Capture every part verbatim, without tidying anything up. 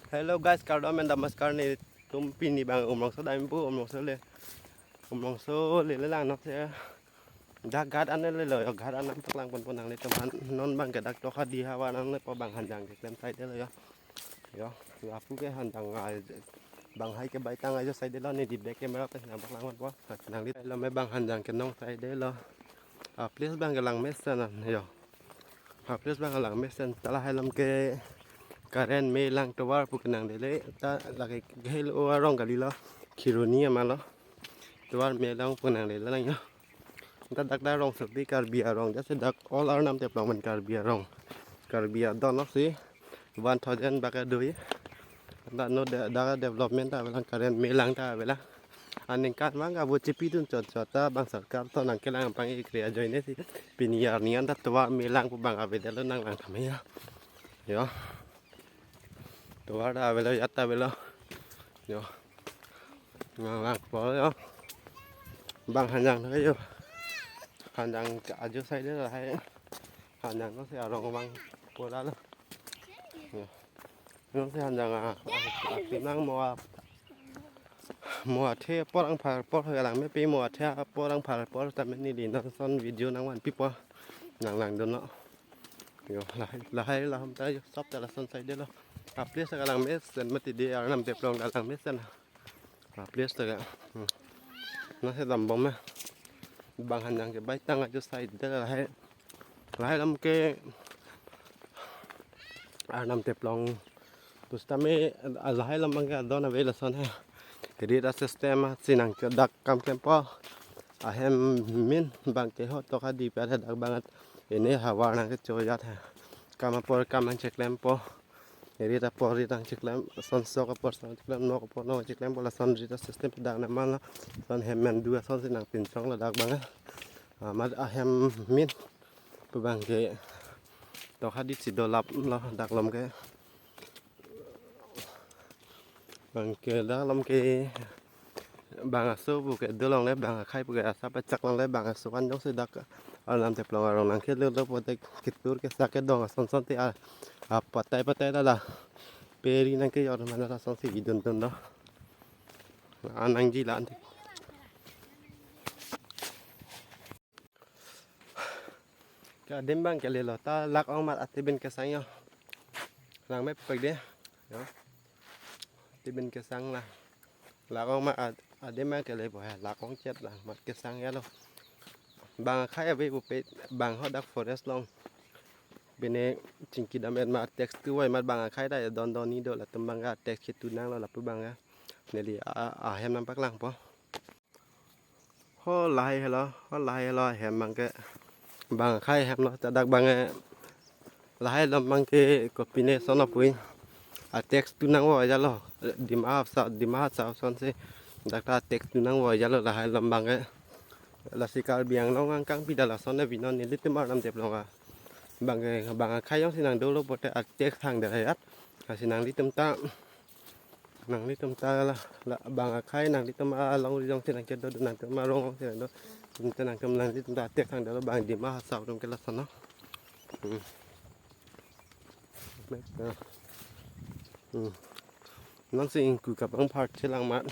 Hello guys, kardom and namaskar. Nelitum pini abang Umrongso dampo, Umrongso le, Umrongso le le lang nok se. Dak ghat an le lo yo, ghat an nangpaklang ponpo nanglitum aphan. Non abangke dak Tokhadi havar nanglepo, abang hanjang keklem side lo yo. Yo, yo apu ke hanjang, ah, abang hai ke baitang ajo side lo, neli back camera pen nangpaklang ponpo. Nangli lo me abang hanjang kenong side lo. Ah, place abangke langmesen an yo. Ah, place abang langmesen, ta lahai alam ke current me lang tovar pu kenangdele, ta lake gel o arong kalilo, Kheroni ama lo. Tovar me lang pu kenangdele lang yo. Ta dak dak rongsopi Karbi arong, jase dak all Arnam Teplong pen Karbi arong. Karbi adon lo si one thousand bak adui. Ta non de-, dak development ta avelang, current me lang ta avelang. Aningkan abang kabo chepidun chot chot ta abang sarkar atum nangkelang pang-ikre ajoine si pini arni an ta tovar me lang pu abang avedetlo, nanglang tame ya. Yo. Tovar ta avelo, yat ta avelo. Yo. Nanglangpo yo. Abang hanjang ta yo. Hanjang ke ajo side lahai. Hanjang lo si arong abang pura lo. Yo. Nang si hanjang a, a, a, nang mo a, mo athe apor, angphar apor, lang mepi mo athe apor, angphar apor, tame neli non ason video nangvanpipo, nanglangdunlo. Yo, lahai, lahai lahom ta yo, sop ta lason side lo. A place ta langmesen mati de, Arnam Teplong ta langmesen. A place ta ka. Hmm. Nang si dambom me. Abang hanjang ke baitang ajo side lahai. Lahai alam ke Arnam Teplong pusitame, ah, lahai alam abangke adon ave lason he. Jadi ta system, ah, si nangke dak kam klempo. Ahem amen abangke ho Tokhadi pen he, dak abang at ene havar nangkecho ajat he. Kam apor kam nangcheklempo. Rit apor rit nangcheklem, son sok apor son cheklem, nok apor nok cheklempo, lason rit asystem dak nangman lo. Lason hem amen du ason si nangpinchonglo dak abang. Amat ahem amen pu abangke Tokhadi si dolaplo dak along ke. Abangke dak along ke bang aso pu ke dolongle, bang akhai pu ke asap pachak longle, bang aso kan jongsi dak Arnam Teplong arong nangkelo lo pote ketur kesak kedong ason son te a, apatai patai ta la peri nangkejor mana lason si idun dun lo. Anang ji la ante. Ke adim abangke lelo ta lak ong mat atibin kesang yo. Lang mepik de. Yo. Atibin kesang la. Lak ong mat at-, adim abangke lepo he. Lak ong chet lang mat kesang ya lo. Bang akhai ave pupe, bang ho dak forest along. Bine chingki dam et mat tax tu vai mat bang akhai ta ya don don ni do, latum abang ka tax ketu nanglo lapu abang ya. Neli a, a, ahem nangpaklangpo. Ho lahai helo, ho lahai helo ahem abangke. Bang akhai ahem lo, ta dak abang, eh, lahai alam abangke kopine sono pui. A tax tu nangvoi ajat lo, Dima Hasao, Dima Hasao ason si. Dak ta tax tu nangvoi ajat lo lahai alam abangke. Lasi Karbi Anglong angkang pida lason ne binon nelitum Arnam Teplong a. Abangke, bang akhai jongsi nangdolo pote a tax thangdet ajat. Lasi nanglitum ta Nanglitum ta la, la bang akhai nanglitum along ri jongsi nangkedo, nangtum arong jongsi nangdo. Nangtum, nangtum nanglitum ta tek thangdet lo bang Dima Hasao atum ke lason lo. Hmm. Hmm. Non si ingku kapangphar chelang mat.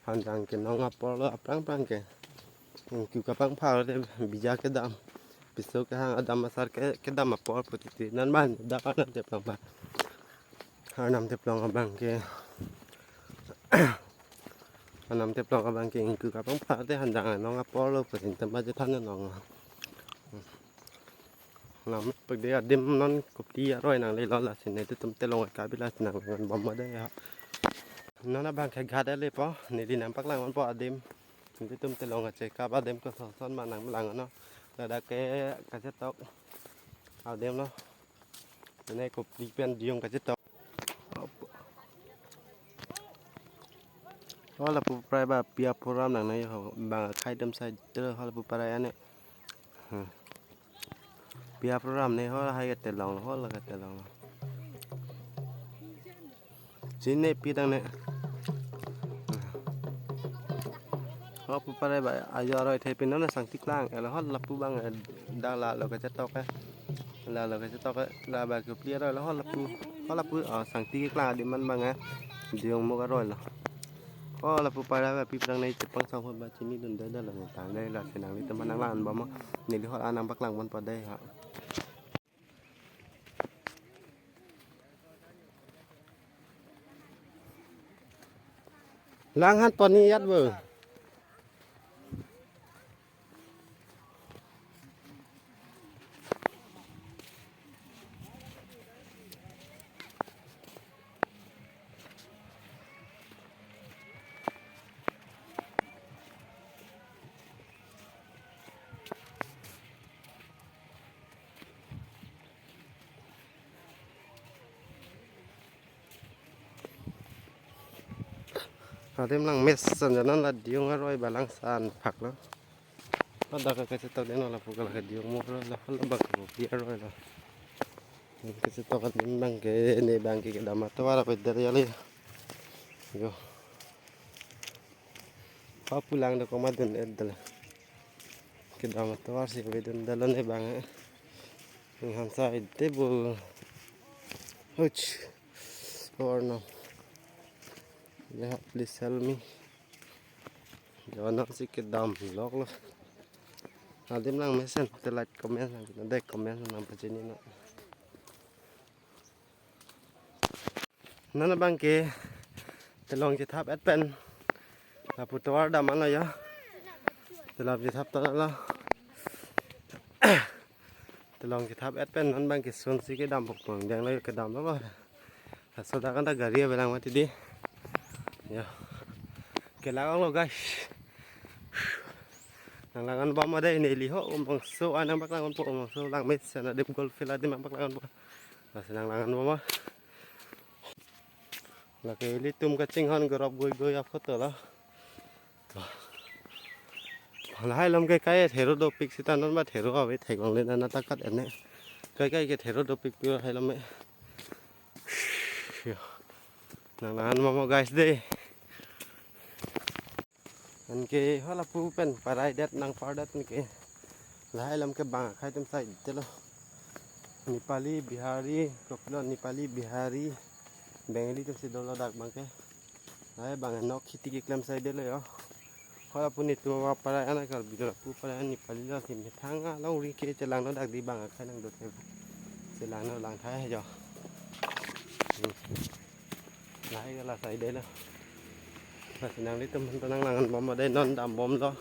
Hanjang kenong apor lo aphrang phrang ke. Ingku kapangphar te bija kedam. Piso kehang adam asar ke, kedam apor putiti. Non abang dak Arnam Teplong abang. Arnam Teplong abangke. Arnam Teplong abangke ingku kapangphar te hanjang anong apor lo putin tema je than nong. Lam pek de adim non kopti aroi nanglelo, lasi nelitum telong kabi lasi nanglangbom ma de ya. Non abangke ghat lepo, neli nangpaklangpo adim. Nelitum telong kachekap adim koson son ma nanglang no. Ladak ke kachetok adim lo. Neli kopti pen diyong kachetok. Ho lapu prai ba pi apuram nangne ho, bang akhai atum sai te ho lapu prai ane. Hmm. Pi apuram ne ho hai katelong lo, ho la katelong lo. Chinine pi tang ne. Ho pu prai ba ajo aroi the pin non sang tik lang, elo ho lapu abang, eh, dak lalo kachetok eh. Lalo kachetok eh, la ba kopli aroi lo ho lapu. Ko lapu, ah, sangti keklang adim an abang, eh, Diyungmukh aroi lo. Ko lapu para api prangnai chepang sang ba chinidunde detlo ne tangdetlo, lasi nanglitum aphan nanglang-an bom. Neli hor an nangpaklang ponpo dei ha. Lang han pon ni yat bo. Adim langmesen, janan la Diyung aroi ba langsan phak lo. Pada ka kachetok dei non lapu ka la ke Diyungmukh aroi lo, hala bak ko pi aroi lo. Kachetok adim abang ke, ne abang ke kedam atovar avedetlo ya le. Yo. Papulang do komat dun-et detlo. Kedam atovar si avedetlo ne abang, eh. Ninghan sai dei bo. Huch. Or no. Ya, please help me. Janan si kedam lok lo. Adim langmesen te like comment nang, dei comment nangpachini non. Non abang ke telong chethap-et pen lapu tovar dam an lo ya. Telong chethap ta lo. Telong chethap-et pen non abang ke sunsi kedam pokpong deng lo, kedam lo. Laso dak an ta gari avelang mati dei. Ya. Kelang lo guys. Nanglang-an bom dei neli ho, Umrongso, ah, nangpaklang ponpo, Umrongso langmesen adim, Golf Field adim nangpaklang ponpo. Lasi nanglang-an bom. Lake ilitum kachinghon gorop goi goi aphoto lo. Lahai along ke kai thero dopik seta non ba thero ave theklongle nana takat ene. Kai kai ke thero dopik pi lahai along me. Yo. Nanglang-an bom guys dei. Anke hala pu pen parai det nangpar det anke. Lahai alam ke bang akhai atum sai detlo. Nepali, Bihari, kopilo Nepali, Bihari, Bengali atum si dolo dak abang ke. Lahai bang nok khiti keklem sai detlo yo. Hala pu netum parai an, Karbi lapu parai an Nepali lo, si methang alongri ke chelanglo dak dei, bang akhai nangdo the. Chelanglo, lang thai jo. Hmm. Lahai ke la sai detlo. Lasi nanglitum aphan ta nanglang-an bom dei, non dam bom lo.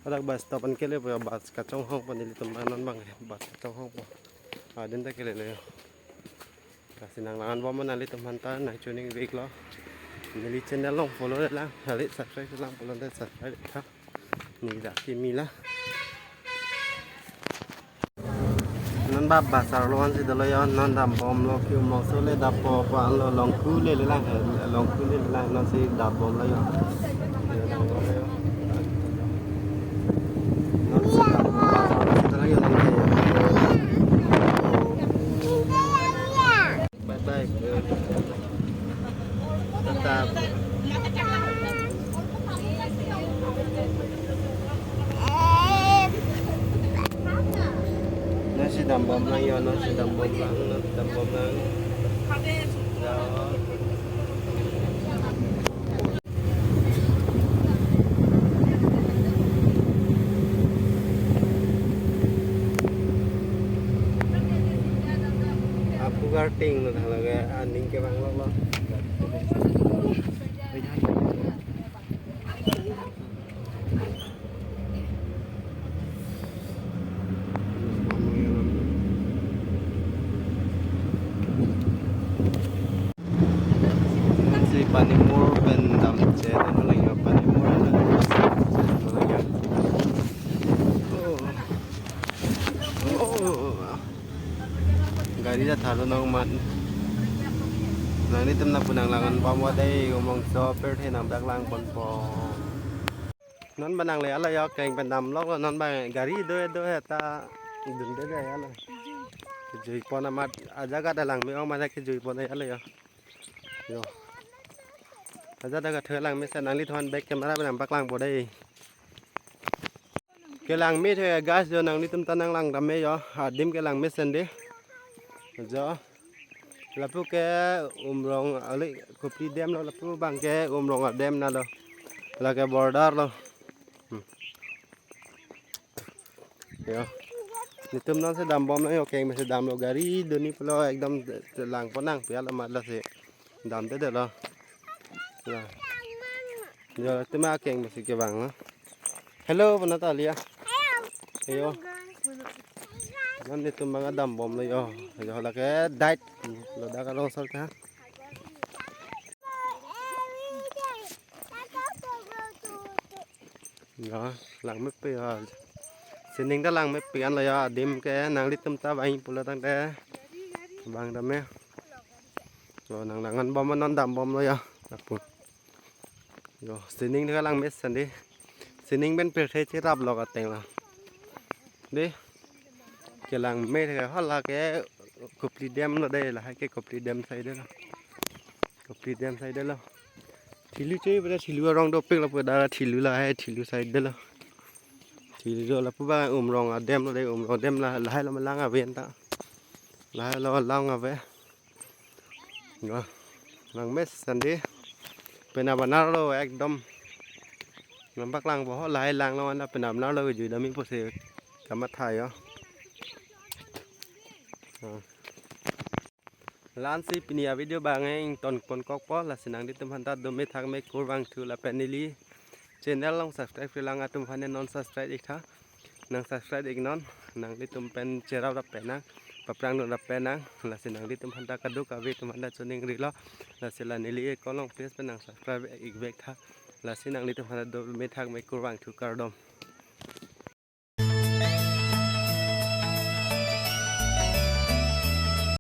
Hadak bus stop an kele po, bus kachonghongpo nelitum aphan non abang, bus kachonghongpo. Adim ta kelelo. Lasi nanglang-an bom nanglitum aphan ta, nang tuning vek lo. Neli channel along follow lang, kali subscribe lang, follow te subscribe tha. Neli dak kimi la. Non ba bus arlo an si dolo yo, non dam bom lo, ke Umrongso le dap po pa lo, Longku le le lang, Longku le le lang, non si dap bom lo yo. Non si dap bom, bus arlo si dolo yo, non ke. Bye bye. Tetap. Nasi dambom lang yo, nasi dambom lang, nasi dambom lang. Ya. Apu garting lo thang lage, aning ke bang lo lo. Si Panimur pen dam che, dam lagi Panimur pen dam che, dam lagi. Oh. Oh. Gari ta thalo nang man. Nanglitum aphan nanglang-an bom dei, Umrongso apirthe nangpaklang ponpo. Non ba nangle ala yo keng pen dam lok lo, non ba gari do do he ta dun de de ala. Kejui pon amat ajaga ta langme-ong mane kejui pon ala yo. Yo. Ajaga ta langmesen, nanglitum aphan back camera pen nangpaklangpo dei. Kelangme tho guys, jo nanglitum ta nanglang tame jo. Adim kelangmesen dei. Jo. Lapu ke Umrong ali Kopili dam lo, lapu abang ke Umrong adam na lo. Lake border lo. Hmm. Yo. Netum non si dambom lo yo, akeng mesi damlo, gari doni pulo ekdom langpon nangpi alam matlo si damdedetlo. Ya. Yo, netum akeng mesi kevang lo. Hello, pona ta liya. Yo. Non netum abang dambom lo yo. Yo lake diet lo dak arong sol ta. Yo, langmepi yo. Sining ta langmepi an lo yo, adim ke nanglitum ta vang pulo tangte. Abang dam me. Yo, nang nangan bom non dambom lo yo. Lapu. Yo, sining ta langme sandi. Sining pen pirthe cherap lo kateng lo. Dei. Kelangme ke hala ke Kopili dam lo dei, lahai ke Kopili dam side lo. Kopili dam side lo. Thilu choi pada thilu arong dopik lapu dak thilu lahai thilu side lo. Thilu do lapu abang Umrong adam lo dei, Umrong dam la lahai lo malang ave anta. Lahai lo lang ave. Yo, langme sandi. Penap anerlo ekdom. Nangpaklangpo ho lahai lang lo anta penap anerlo kejui dam-i pusi kamatha yo. Ah. La-ansi pini avideo abang ingtonpon kokpo, lasi nanglitum aphanta dome thakme kurvangthu lapen neli channel along subscribe-relang atum aphan non subscribe iktha. Nang subscribe iknon, nanglitum pen cherap rap penang, paprang dun rap penang, lasi nanglitum aphanta kadokave atum aphanta choningrilo, lasi la neli account along page pen nang subscribe ikvektha, lasi nanglitum aphanta dome thakme kurvangthu, kardom.